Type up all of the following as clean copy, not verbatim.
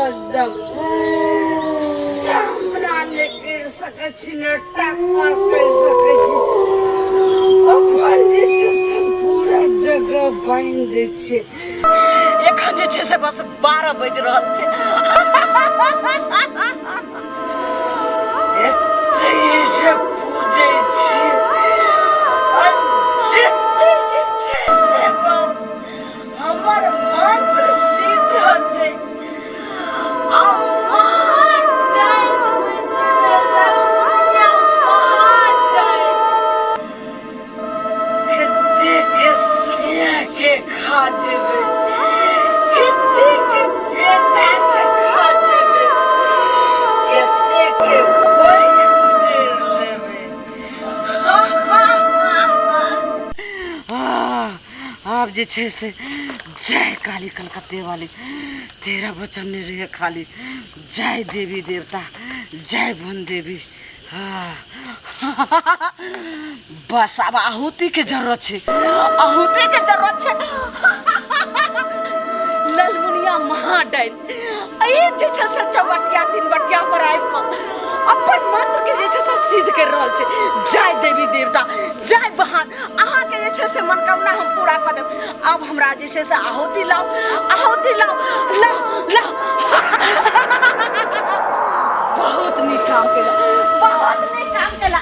एकदम सामना नहि करि सकै छी ने टक्कर करि सकै छी अपन जे छै से पूरा जगह बान्हि दै छियै एखन जे छै से बस 12 बाजि रहल छै एते जे पूजै छियै आ जते जे छै से बस हमर मंत्र सिद्ध होतै आ महाडाइन बनि जेबै ललमुनिया महाडाइन कते के सिया के खा जेबै कते के बेटा के खा जेबै कते के कोइ उजैड़ लेबै आब जे छै से जय काली कलकत्ते वाली तेरा वचन नहीं रहे खाली जय देवी देवता जय वन देवी बस आब आहुति के जरूरत छै आहुति के जरूरत छै ललमुनिया महाडाइन एहि जे छै से चौबटिया तीन बटिया पर आबि कऽ अपन मंत्र के जे छै से सिद्ध करि रहल छै जय देवी देवता जय बहान अहाँके जे छै से मनोकामना हम पूरा कऽ देब आब हमरा जे छै से आहुति लाउ आहुति लाउ लाउ लाउ बहुत नीक काम केला बहुत नीक काम केला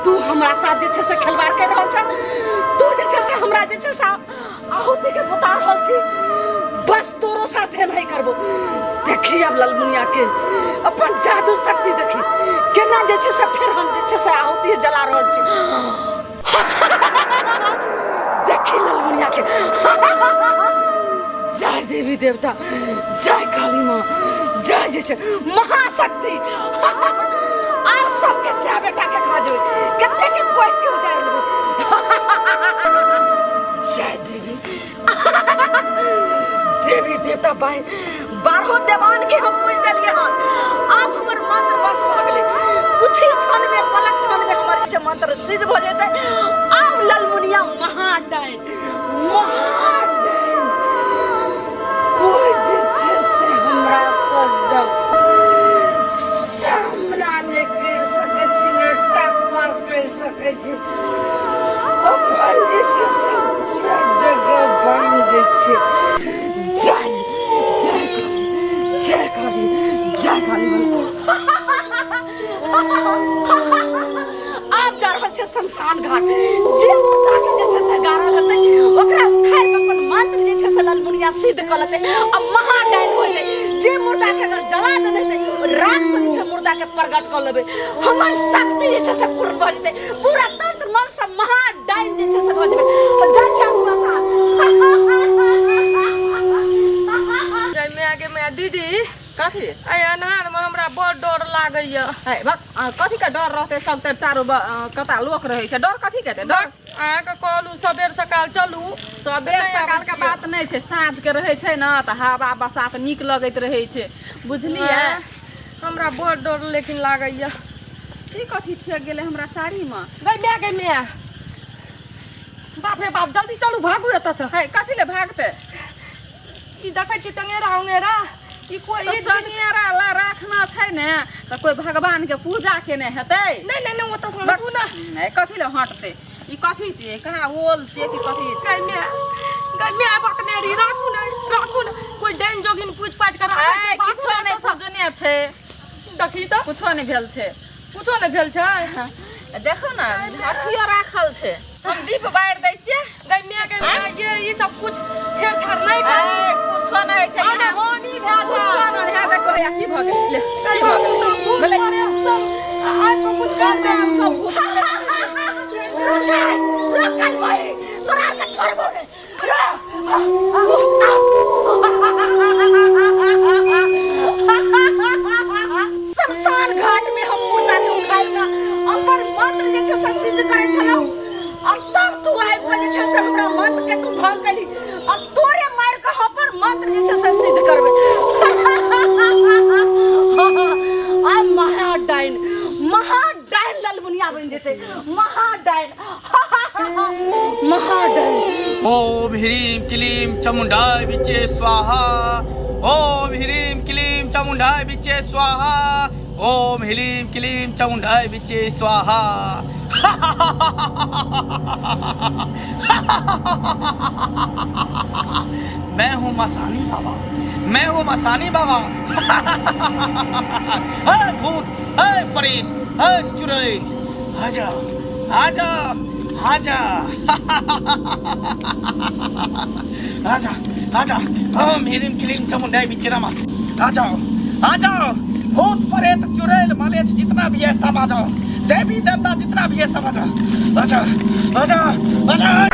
तू हमरा साथ जे छै से खेलवाड़ कर रहल छ तू जे छै से हमरा जे छै से आहुति के बता रहल छी बस तोरो साथे नहीं करबो देखी अब ललमुनिया के अपन जादू शक्ति देखी केना जे छै से फेर हम जे छै से आहुति जला रहल छी देखी ललमुनिया के जय देवी देवता जय काली माँ जय जे छै महाशक्ति आब सबके सै बेटा के खा जेबै कते के कोई के उजाड़ लेबै जय देवी देवी देवता बाई बारहो देवान के हम पूज देलिए हन आब हमर मंत्र बस भऽ गेलै कुछ ही क्षण में पलक क्षण में हमर जे मंत्र सिद्ध भऽ जेतै आब ललमुनिया महाडाइन महाडाइन कोइ जे छै से हमरा से एकदम सामना नहि करि सकै छी ने टक्कर करि सकै छी अपन जे छै से पूरा जगह बान्हि दै छियै जय जय काली जय काली आब जा रहल छै शमशान घाट जे मुर्दा के जे छै से गाड़ल हेतै ओकरा उखाड़ि कऽ अपन मंत्र जे छै से ललमुनिया सिद्ध कऽ लेतै आ महाडाइन होतै जे मुर्दा के अगर जला देने हेतै राख से जे छै मुर्दा के प्रकट कऽ लेबै हमर शक्ति जे छै से पूर्ण भऽ जेतै पूरा तंत्र मंत्र से महाडाइन जे छै से भऽ जेबै जाइ छै श्मशान जय माय गे माय दीदी कथी एहि अन्हारमे हमरा बड़ डर लागैया है बक कथी के डर रहतै सब तर चारू कता लोक रहै छै डर कथी के हेतै डर अहाँके कहलहुँ सबेर सकाल चलू सबेर नहि सकाल आबै के छियै। बात नहि छै साँझ के रहै छै ने तऽ हवा बसात नीक लगैत रहै छै बुझलियै आँय, हमरा बड़ डर लेकिन लागैया की कथी ठेक गेलै हमरा साड़ीमे गै माय गै माय बाप रे बाप जल्दी चलू भागू एतऽसँ है कथी ले भागतै ई देखै छियै चंगेरा उंगेरा ई कोई तऽ चंगेरा ला राखना छै ने तऽ कोई भगवान के पूजा केने हेतै नहीं नहीं नहीं ओतऽ से हटू ना नहि कथी ले हटतै ई कथी छियै कहाँ ओल छियै कि कथी गै माय गै माय बकने री राखू ने राखू ने कोई डाइन जोगिन पूछ पाछ कर राखै छै, भागू किछो ने नहि एतऽ सँ। पूजने छै देखी तऽ कुछो नहि भेल छै कुछो नहि भेल छै देखो ने अथियो राखल छै हम दीप बारि दै छियै गै माय गै माय ये ई सब कुछ छेड़छाड़ नहि कर ए, कुछो नहि होइ छै आने हानि भए कुछो जाए नहि है देखो हैया की भऽ गेलै ले, की भऽ गेलै भेलै आज तो कुछ कर दे रोकल रोकल भाई तोरा के छोड़बो ने शमशान घाट में हम मुर्दा के उखाड़ि कऽ अपन मंत्र जे छै से सिद्ध करै छलहुँ आ तब तू आबि कऽ जे छै से हमरा मंत्र के तू भंग केली आ तोरे मारि कऽ हम अपन मंत्र जे छै से सिद्ध करबै आ महाडाइन महाडाइन ललमुनिया बनि जेतै महाडाइन महाडैन। ओम ह्रीं क्लीं चामुण्डाय विच्चे स्वाहा। ओम ह्रीं क्लीं चामुण्डाय विच्चे स्वाहा। ओम ह्रीं क्लीं चामुण्डाय विच्चे स्वाहा। मैं हूँ मसानी बाबा, मैं हूँ मसानी बाबा। हे भूत, हे प्रेत, हे चुड़ैल, आजा आजा आजा आजा आजा। ओम ह्रीं क्लीं चामुण्डाय विच्चे नमः। आ जाओ आ जाओ, भूत प्रेत चुड़ैल मलेच्छ जितना भी है सब आ जाओ, देवी देवता जितना भी है सब आ जाओ, आ जाओ आ जाओ आ जाओ।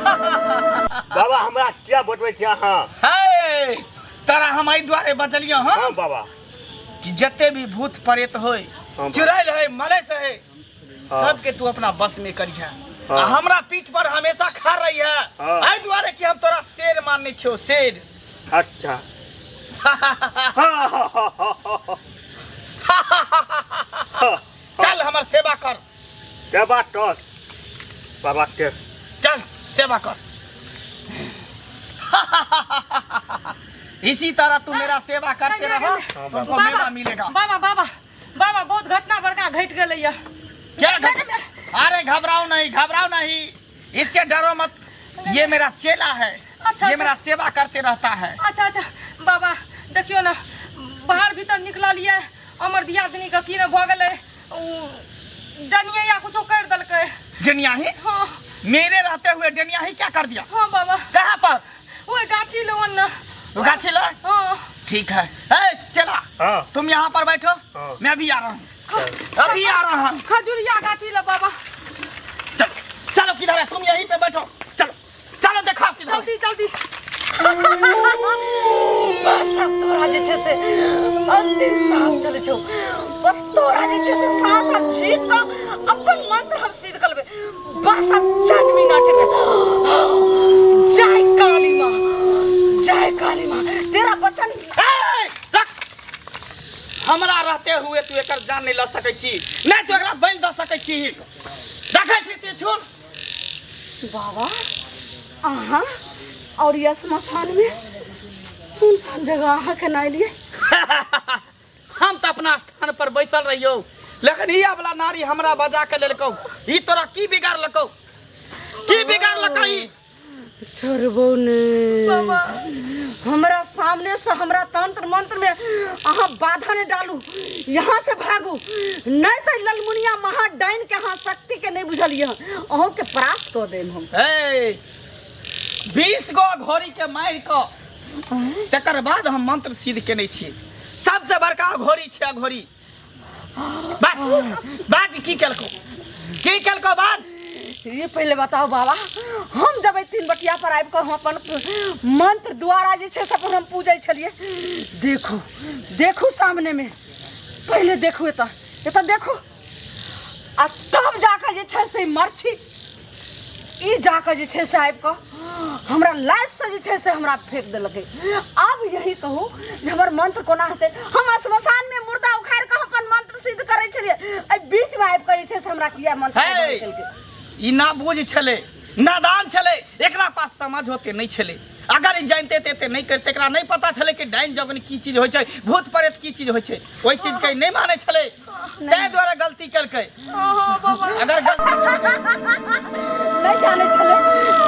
बाबा हमरा किया बतबै छी अहाँ? हे तोरा हम एहि दुआरे बचलियो हँ हाँ बाबा कि जते भी भूत प्रेत होय, हाँ। चुड़ैल है, मलेश है, सबके तू अपना बस में करिहा। हाँ। आ हमरा पीठ पर हमेशा खा रही है। हाँ। एहि दुआरे कि हम तोरा शेर मानने छियो, शेर। अच्छा। चल हमर सेवा कर। सेवा कर बाबा के। चल सेवा कर। इसी तरह तू मेरा सेवा करते रहो, तुमको मेवा मिलेगा। बाबा बाबा बाबा बहुत घटना बड़का घटि गेलैया। क्या घट? अरे घबराओ नहीं, घबराओ नहीं, इससे डरो मत, ये मेरा चेला है। अच्छा, ये अच्छा। मेरा सेवा करते रहता है। अच्छा अच्छा बाबा देखियो ना, बाहर भीतर निकललियै, हमर दियादनी के की ने भऽ गेलै, उ डनिया या कुछो कर देलकै। डनिया ही? हाँ। मेरे रहते हुए डनिया ही क्या कर दिया? हाँ बाबा। कहाँ पर? वो गाछी लगन ना। वो गाछी लग? हाँ। ठीक है। ए, चला। हाँ। तुम यहाँ पर बैठो। हाँ। मैं अभी आ रहा हूँ, अभी आ रहा हूँ। खजुरिया गाछी ल बाबा। चलो चलो, किधर है तुम? यहीं पे बैठो। चलो चलो, देखो किधर है। जल्दी जल्दी। बस अब तोरा जे छै से अंतिम सांस चलै छौ, बस तोरा जे छै से सांस आब छीन कऽ अपन मंत्र हम सिद्ध कर लेबै। बस अब चंद मिनट में। जय काली माँ, जय काली माँ, तेरा वचन। ए, रख। हमरा रहते हुए तू एकर जान नहीं ल सकै छी, नहीं तू एकरा बलि दऽ सकै छी। देखै छी तू छुन। बाबा अहाँ और यह श्मशान में सुनसान जगह अहाँ केना एलियै? हम तऽ अपना स्थान पर बैसल रहियौ, लेकिन ई वाला नारी हमरा बजा के लेलकौ। ई तोरा की बिगाड़लकौ? की बिगाड़लकौ ई? छोड़बो ने हमरा सामने से, हमरा तंत्र मंत्र में अहाँ बाधा नहीं डालू, यहाँ से भागू, नहीं तो ललमुनिया महा डाइन के अहाँ शक्ति के नहीं बुझलियै, अहूँ के परास्त कऽ देब हम। ए, 20 गो घोड़ी के मारि कऽ तकर बाद हम मंत्र सिद्ध केने छी। सबसे बड़का घोड़ी छै अघोरी। बाज बाज, की केलको? की केलको बाज? ये पहले बताओ बाबा, हम जब एहि तीन बटिया पर आबि कऽ हम अपन मंत्र द्वारा जे छै से अपन हम पूजै छलियै, देखू देखू सामने में, पहले देखू एतऽ एतऽ देखू, आ तब जाकऽ जे छै से मरछी ई जाकऽ जे छै से आबि कऽ हमरा लाइफसँ जे छै से हमरा फेंक देलकै। आब यही कहू जे हमर मंत्र कोना हेतै? हम श्मशानमे मुर्दा उखाड़ि कऽ अपन मंत्र सिद्ध करै छलियै, एहि बीचमे आबि कऽ जे छै से हमरा किया मंत्र हे! केलकै? ई ना बुझ छलै, नादान छलै, एकरा पास समझ होते नहीं छलै। अगर ई जानते ते एते नहीं करते। एकरा नहीं पता छलै कि डाइन जोगन की चीज होइ छै, भूत प्रेत की चीज होइ छै, ओहि चीज के नहीं मानै छलै, ताहि दुआरे गलती केलकै। अगर गलती नहीं जाने छलै,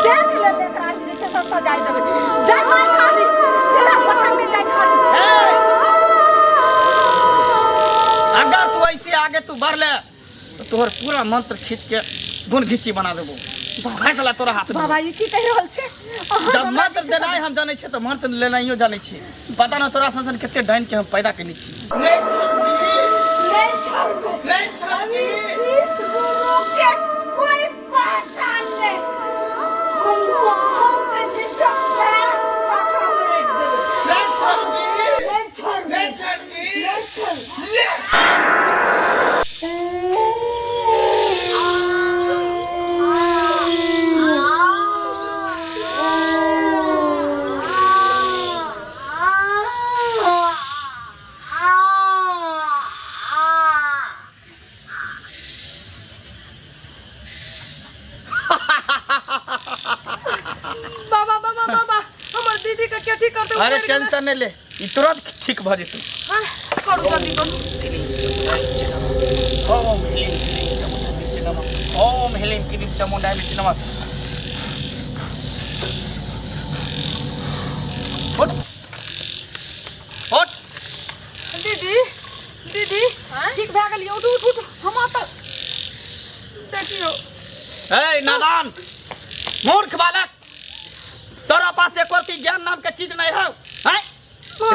देख ले एकरा जे छै से सजाय देबै। जय माय काली, तेरा वचन में जय काली। हे! अगर तू ऐसे आगे तू बढ़ ले तो तोहर पूरा मंत्र खींच के गुण घिच्ची बना देबो, फैसला तोरा हाथ में। बाबा ये की कहि रहल छै अहाँ? जब हमरा मंत्र जे छै से- देनाइ हम जानै छियै तऽ मंत्र लेनाइयो जानै छियै। पता न तोरा सन सन कते डाइन के हम पैदा केने छी। नहीं छोड़बी, नहीं छोड़बे, नहीं छोड़बी। शीश गुरु के कोई पहचान नहीं, हम के जे छै परास्त कऽ के हम राखि देबै। नहीं छोड़बी, नहीं छोड़बे, नहीं छोड़बी, नहीं छोड़बे। ले। हेतै अरे मरि गेलै। टेंशन नहि ले ई तुरंत ठीक भऽ जेतौ हाँ, करू जल्दी करू ओम ह्लीं क्लीं चामुण्डा विचे नमः ओम ह्लीं क्लीं चामुण्डा विचे नमः उठ उठ दीदी दीदी ठीक भए गेलियै उठू उठू उठू हम तऽ देखियौ ए नादान मूर्ख बालक तोरा पास एको रत्ती ज्ञान नाम के चीज नहीं है हैं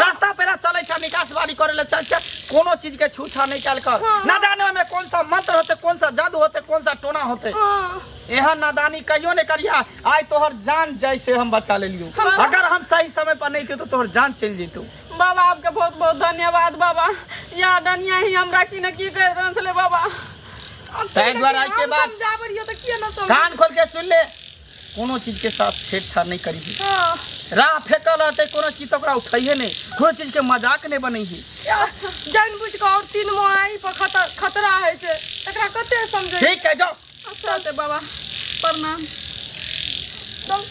रास्ता पेरा चले छ निकास बारी करे ले चल छ कोनो चीज के छूछा नहीं कल कर ना जाने में कौन सा मंत्र होते कौन सा जादू होते कौन सा टोना होते हाँ एहन नादानी कहियो नहीं करिया आइ तोहर जान जैसे हम बचा लेलियो अगर हम सही समय पर नहीं थे तो तोहर जान चल जेतो बाबा आपके बहुत बहुत धन्यवाद बाबा या डनिया ही हमरा की न की कर देने छलै बाबा ताहि दुआरे आइ के बाद समझाबै रहियो तऽ किया न समझ कान खोल के सुन ले कोनो चीज के साथ छेड़छाड़ नहीं करी हाँ राह फेंकल रहते कोनो चीज तो ओकरा उठैहे नहीं कोनो चीज के मजाक नहीं बनैहे जानि बुझि कऽ और तीन मोहाई पर खतर खतरा होइ छै एकरा कते समझै ठीक है जाओ चलते बाबा प्रणाम चल।